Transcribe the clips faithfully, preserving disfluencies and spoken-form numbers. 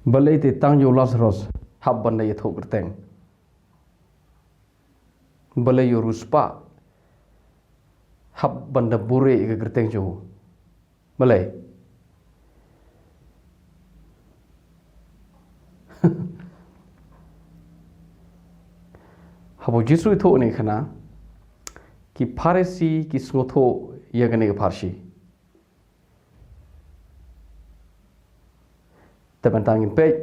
Balei te tang ïa u Lasaros hap ban da ïathuh kyrteng? Balei ïa u riewspah hap ban da buhrieh ïa ka kyrteng jong u? Balei? Haba u Jisu u ïathuh kane ka khana, ki Pharisi ki sngewthuh ïa kane ka pharshi. Te mynta ngin peit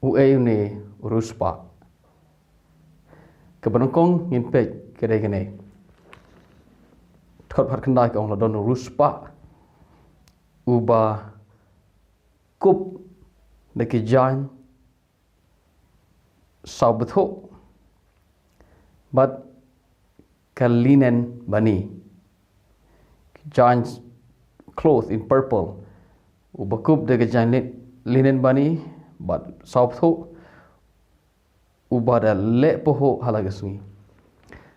uei une u riewspah. Kaba nyngkong ngin peit ka dei kane. Dkhot khatkhyndai ka ong, la don u riewspah uba kup da ki jaiñ saw bthuh bad ka linen bani. Ki jaiñ, cloth in purple, uba kup da ka jaiñ li-, linen bani bad saw bthuh, uba da leh pahuh ha la ka sngi.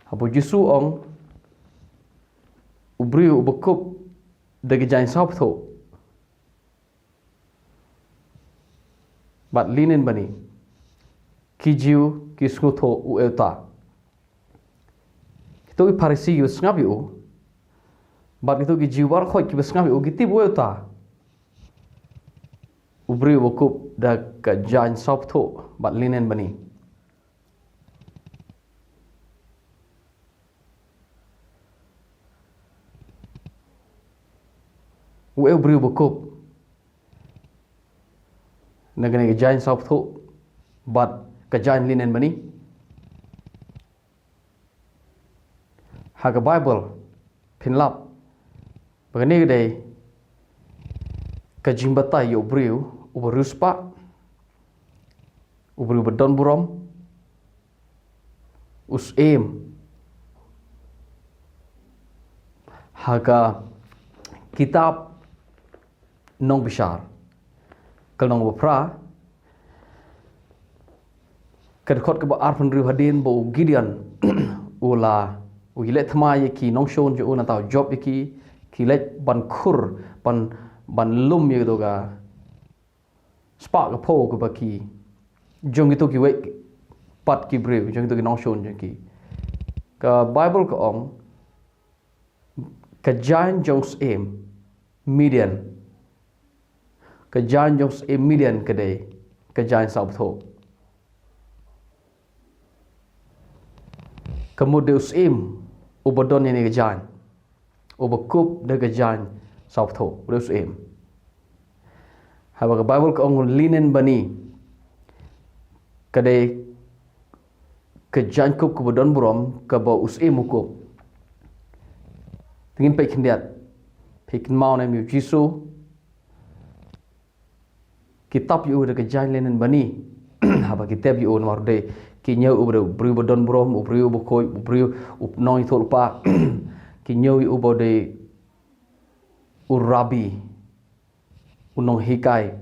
Haba u Jisu u ong, u briew uba kup da ka jaiñ saw bthuh bad linen bani, ki Jiw ki sngewthuh uei uta. Kito ki Pharisi kiba sngap ïa u bad kito ki Jiw baroh kiba sngap ïa u ki tip uei uta u briew uba kup da ka jaiñ saw bthuh bad linen bani. Uei u briew uba kup na kane ka jaiñ saw bthuh bad ka jaiñ linen bani? Ha ka Baibl phin lap ba kane ka dei ka jingbatai ïa u briew uba riewspah, u briew uba don burom, u syiem. Ha ka kitab Nongbishar, ka lynnong ba phra, ka dkhot kaba arphew hynriew hadien ba u Gideon u la, u ïaleh thma ïa ki nongshun jong u, nangta u jop ïa ki, ki leit ban khur, ban, ban lum ïa kito ka spah ka phew kaba ki, jong kito kiwei pat ki briew, jong kito ki nongshun jong ki. Ka Baibl ka ong, ka jaiñ jong u syiem Midian, ka jaiñ jong u syiem Midian ka dei ka jaiñ saw bthuh. Ka mut dei u syiem uba don ïa kane ka jaiñ, uba kup da ka jaiñ saw bthuh, u dei u syiem. Haba ka Baibl ka ong linen bani, ka dei ka jaiñkup kaba don burom kaba u syiem u kup. Te ngin peit khyndiat, phi kynmaw ne em ïa u Jisu, ki tap ïa u da ka jaiñ linen bani. Haba ki tep ïa u, namar u dei, ki ñiew u ba dei u briew ba don burom, u briew ba khuid, u briew u nongïathuhlypa. Ki ñiew ïa u ba dei u rabbi, u nonghikai,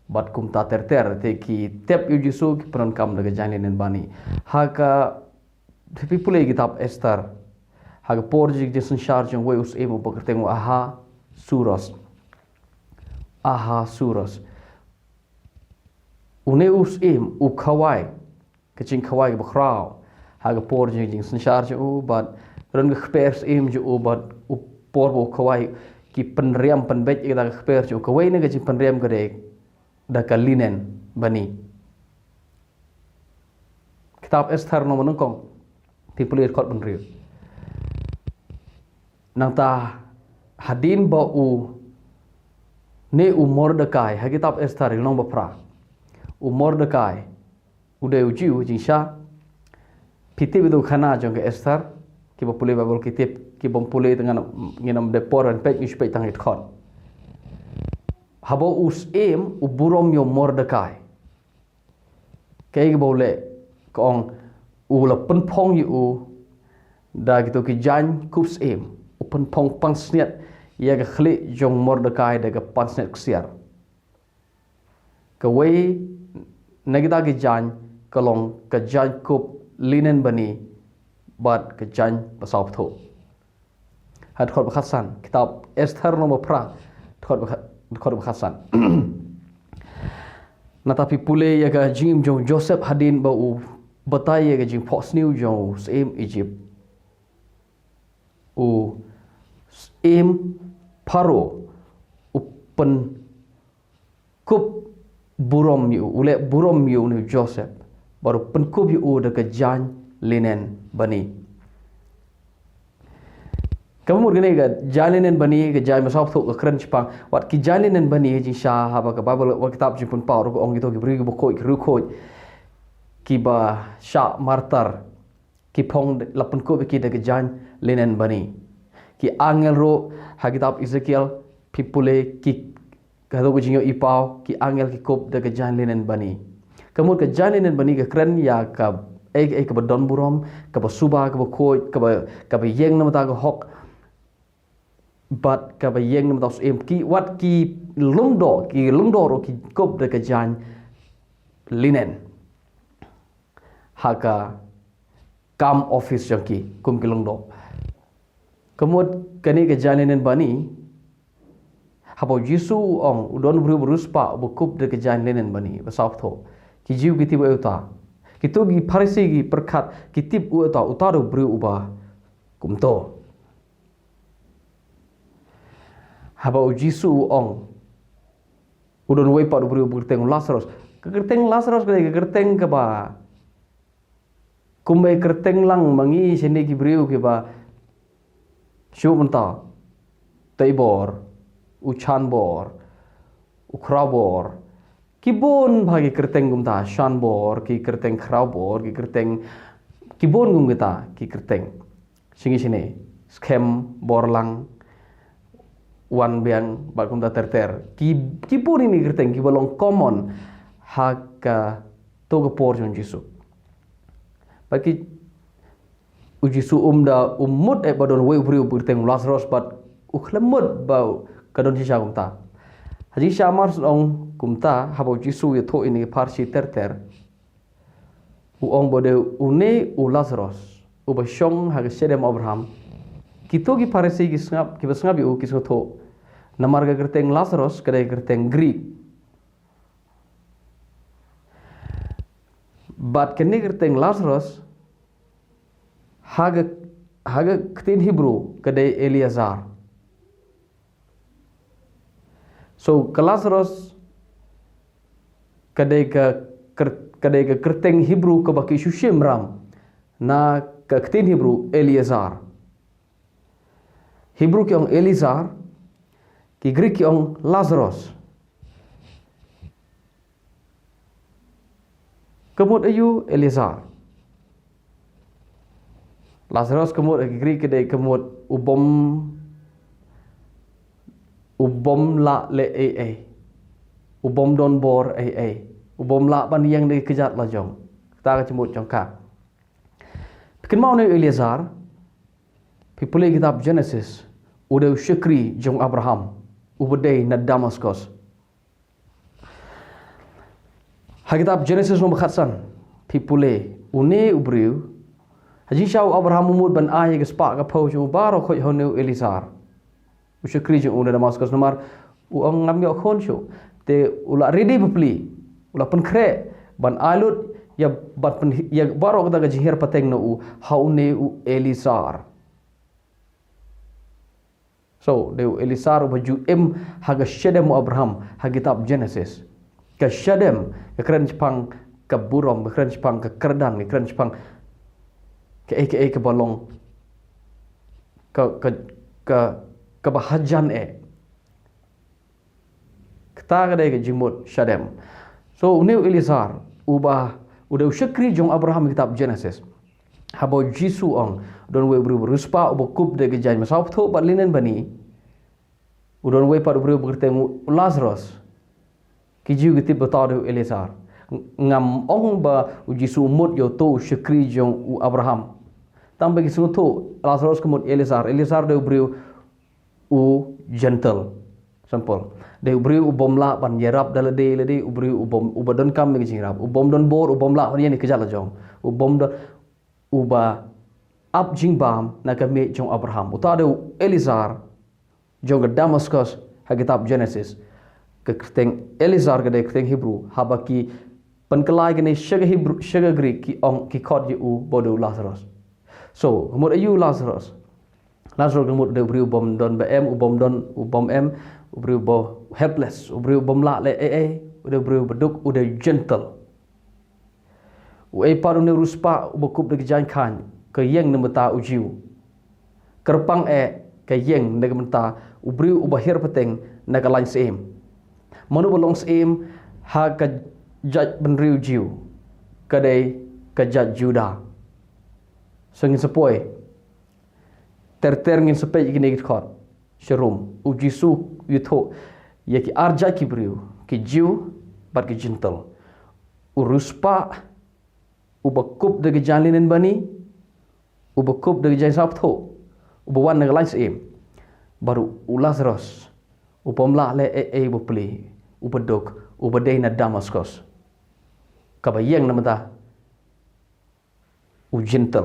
bad kumta ter ter. Te ki tep ïa u Jisu, ki pyndonkam da ka jaiñ linen bani. Ha ka, phi pule ïa kitab Esther, ha ka por jing, jingsynshar jong uwei u syiem uba kyrteng u Ahasuerus. Ahasuerus. Une u syiem u khawai ka jingkhawai kaba khraw ha ka por jing, jingsynshar jong u, bad ka don ka kper syiem jong u, bad u por ba u khawai, ki pynriam pynbeit ïa ka kper jong u. Kawei na ka jingpynriam ka dei da ka linen bani. Kitab Esther lynnong ba nyngkong, phi pule dkhot ba hynriew. Nangta hadien ba u, ne u Mordekai, ha kitab Esther lynnong ba phra, u Mordekai u dei u Jiw jingshisha. Phi tip ïa ka khana jong ka Esther, kiba pule Baibl ki tip, ki bym pule te ngan, ngin ym dei por ban peit, ngi shu peit tang ïa ki dkhot. Haba u syiem u burom ïa u Mordekai, kaei kaba u leh? Ka ong, u la pynphong ïa u da kito ki jaiñkup syiem, u pynphong pansngiat ïa ka khlieh jong Mordekai da ka pansngiat ksiar. Kawei na kita ki jaiñ ka long ka jaiñkup linen bani bad ka jaiñ ba saw bthuh. Ha dkhot ba khatsan, kitab Esther lynnong ba phra, dkhot ba khat-, dkhot ba khatsan. Nangta phi pule ïa ka jingim jong Joseph hadien ba u batai ïa ka jingphohsniew jong u syiem Egypt. U syiem Pharaoh u pynkup burom ïa u, u leh burom ïa une u Joseph. Bad u pynkup ïa u da ka jaiñ linen bani. Ka mut kane ka jaiñ linen bani, ka jaiñ ba sawthuh ka kren shaphang wat ki jaiñ linen bani, jingshisha haba ka Baibl wat kitab Jingpynpaw ruh ka ong kito ki briew kiba khuid, ki riewkhuid, kiba shah martyr, ki phong la pynkup ïa ki da ka jaiñ linen bani. Ki angel ruh ha kitab Ezekiel phi pule ki, kato ka jingïohi paw, ki angel ki kup da ka jaiñ linen bani. Ka mut ka jaiñ linen bani ka kren ïa kaei kaei kaba don burom, kaba suba, kaba khuid, kaba, kaba ïeng na bynta ka hok bad kaba ïeng na bynta u syiem. Ki wat ki lyngdoh, ki lyngdoh ruh ki kup da ka jaiñ linen ha ka kam office jong ki kum ki lyngdoh. Ka mut kane ka jaiñ linen bani, haba u Jisu u ong u don u briew ba riewspah uba kup da ka jaiñ linen bani ba sawthuh, ki Jiw ki tip u uta. Kito ki Pharisi ki pyrkhat, ki tip u uta, uta u briew uba kumto. Haba u Jisu u ong u don uwei pat u briew uba kyrteng u Lasaros. Ka kyrteng Lasaros ka dei ka kyrteng kaba kumba kyrteng lang ma ngi shane ki briew kiba shu mynta, Teibor, u Chanbor, u Khrawbor. Ki bun bha ki kyrteng kumta, Shanbor, ki kyrteng Khrawbor, ki kyrteng, ki bun kum kita ki kyrteng. Shingi shine, Skhem, Borlang, Wanbiang, bad kumta ter ter. Ki, ki bun ïa kine ki kyrteng kiba long common ha kato ka por jong u Jisu. Bad ki, u Jisu um da, um mut eh ba don uwei u briew uba kyrteng u Lasaros bad u khlem mut ba ka don shisha kumta. Ha jingshisha mar shen ong kumta, haba u Jisu u ïathuh ïa kine ki Pharisi ter ter, u ong ba dei une u Lasaros uba shong ha ka shadem u Abraham. Kito ki Pharisi ki sngap, kiba sngap ïa u ki sngewthuh. Namar ka kyrteng Lasaros ka dei ka kyrteng Greek. Bad kane ka kyrteng Lasaros ha ka, ha ka ktien Hebrew ka dei Eleazar. So ka Lasaros ka dei ka kyr-, ka dei ka kyrteng Hebrew kaba ki shu shim ram na ka ktien Hebrew Eleazar. Hebrew ki ong Eleazar, ki Greek ki ong Lasaros. Ka mut aïu Eleazar? Lasaros ka mut ha ki Greek ka dei ka mut u bym, u bym lah leh ei ei, u bym don bor ei ei, u bym lah ban ïeng da ki kjat lajong. Kata ka jingmut jong ka. Phi kynmaw ne u Eleazar? Phi pule kitab Genesis, u dei u shakri jong u Abraham uba dei na Damaskos. Ha kitab Genesis lynnong ba khatsan, phi pule, une u briew, ha jingshisha u Abraham u mut ban ai ïa ka spah ka phew jong u baroh khoit ha une u Eleazar, u shakri jong u na Damaskos, namar u ong ngam ïoh khun shuh. Te u la ready bapli, u la pynkhreh ban ai lut ïa, ban pyn-, ïa baroh kata ka jinghiar pateng na u ha une u Eleazar. So dei u Eleazar uba ju im ha ka shadem u Abraham ha kitab Genesis. Ka shadem ka kren shaphang ka burom, ka kren shaphang ka kyrdan, ka kren shaphang kaei kaei kaba long ka, ka, ka, kaba hajan eh. Kata ka dei ka jingmut shadem. So une u Eleazar uba u dei u shakri jong u Abraham ha kitab Genesis. Haba u Jisu u ong u don uwei u briew ba riewspah uba kup da ka jaiñ ba sawthuh bad linen bani, u don uwei pat u briew ba kyrteng u Lasaros. Ki Jiw ki tip ba uta u dei u Eleazar. Ng-, ngam ong ba u Jisu u mut ïa uto u shakri jong u Abraham. Tang ba ki sngewthuh Lasaros ka mut Eleazar. Eleazar dei u briew u gentle. Simple. Dei u briew u bym lah ban ïarap da lade lade, u briew u bym, uba donkam ïa ka jingïarap, u bym don bor, u bym lah ban ïeng da ki kjat lajong, u bym don, uba ap jingbam na ka miej jong u Abraham. Uta dei u Eleazar jong ka Damaskos ha kitab Genesis. Ka kyrteng Eleazar ka dei kyrteng Hebru, haba ki pynkylla ïa kane sha ka Hebru, sha ka Greek, ki ong, ki khot ïa u ba u dei u Lazarus. So, ka mut aïu u Lazarus? Lazarus ka mut u dei u briew u bym don ba em, u bym don, u bym em, u briew ba helpless, u briew u bym lah leh ei ei, u dei u briew ba duk, u dei u Gentile. U ei pat une u riewspah uba kup da ka jaiñkhain, ka ïeng na ka bynta u Jiw. Kyrpang eh ka ïeng na ka bynta u briew uba hiar pateng na ka lain syiem. Mano ba long syiem ha ka jaitbynriew Jiw? Ka dei ka jait Judah. So ngin sa poi. Ter ter ngin sa peit ïa kine ki dkhot. Sha Rom, u Jisu u ïathuh ïa ki ar jait ki briew, ki Jiw bad ki Gentile. U riewspah uba kup da ka jaiñ linen bani, uba kup da ka jaiñ sngewthuh, uba wan na ka lain syiem. Bad u Lazarus, u bym lah leh ei ei, uba pli, uba duk, uba dei na Damascus. Kaba ïeng na ka bynta u Gentile.